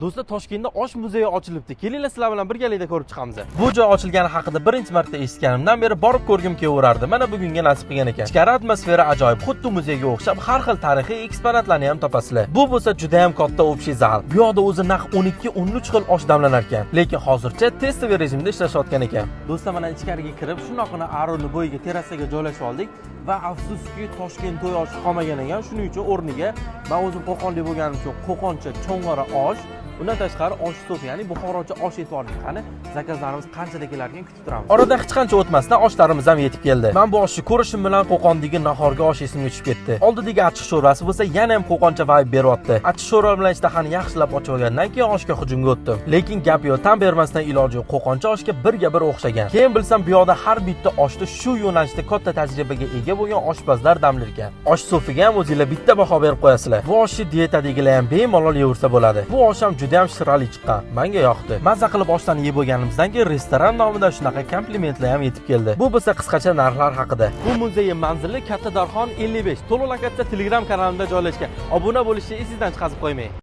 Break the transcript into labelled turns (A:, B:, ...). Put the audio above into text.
A: Do'stlar, Toshkentda osh muzeyi ochilibdi. Kelinglar, sizlar bilan birgalikda ko'rib chiqamiz. Bu joy ochilgani haqida birinchi marta eshitganimdan beri borib ko'rgim kelaverardi. Mana bugunga nasib qilgan ekan. Ichkari atmosfera ajoyib, xuddi muzeyga o'xshab har xil tarixiy eksponatlarni ham topasizlar. Bu bo'lsa juda ham katta общий zal. Bu yoqda o'zi naq 12-13 xil osh damlanar ekan. Lekin hozircha тестовый rejimda ishlashayotgan ekan. Do'stlar, mana ichkariga kirib, shundoqqina aroni bo'yiga terrasaga joylashib oldik va afsuski, Toshkent to'y oshi qolmagan ekan. Shuning uchun o'rniga men o'zim qo'qonlik bo'lganim uchun qo'qoncha cho'ng'ora osh, undan tashqari osh so'f, ya'ni buxorocha osh yetib oldik. Qani, zakazlarimiz qanchada kelar ekan, kutib turamiz. Orada hech qancha o'tmasdan oshlarimiz ham yetib keldi. Men bu oshni ko'rishim bilan Qo'qondagi nahorgi osh esimga tushib ketdi. Oldidagi achchiq sho'rvasi bo'lsa yana ham qo'qoncha vibe beryapti. Achchiq sho'rva bilan ishtahani yaxshilab ochib olgandan keyin oshga hujumga o'tdim. Lekin gap yo'q, tan bermasdan iloji yo'q. Qo'qoncha oshga birga bir o'xshagan. Keyin bilsam, bu yoqda har bitta oshni shu yo'nalishda katta tajribaga ega bo'lgan oshpazlar damlar ekan. Osh so'figa ham o'zinglar bitta baho berib qo'yasizlar. Bu oshni diyetadagilar ham bemalol yeversa bo'ladi. Bu osh ham juda ham shirali chiqqan. Menga yoqdi. Mazza qilib oshlarni yeb bo'lganimizdan keyin restoran nomidan shunaqa komplimentlar ham yetib keldi. Bu bo'lsa qisqacha narxlar haqida. Bu muzey manzili Katta Darxon 55. To'liq lokatsiya Telegram kanalimda joylashgan. Obuna bo'lishni esingizdan chiqarib qo'ymang.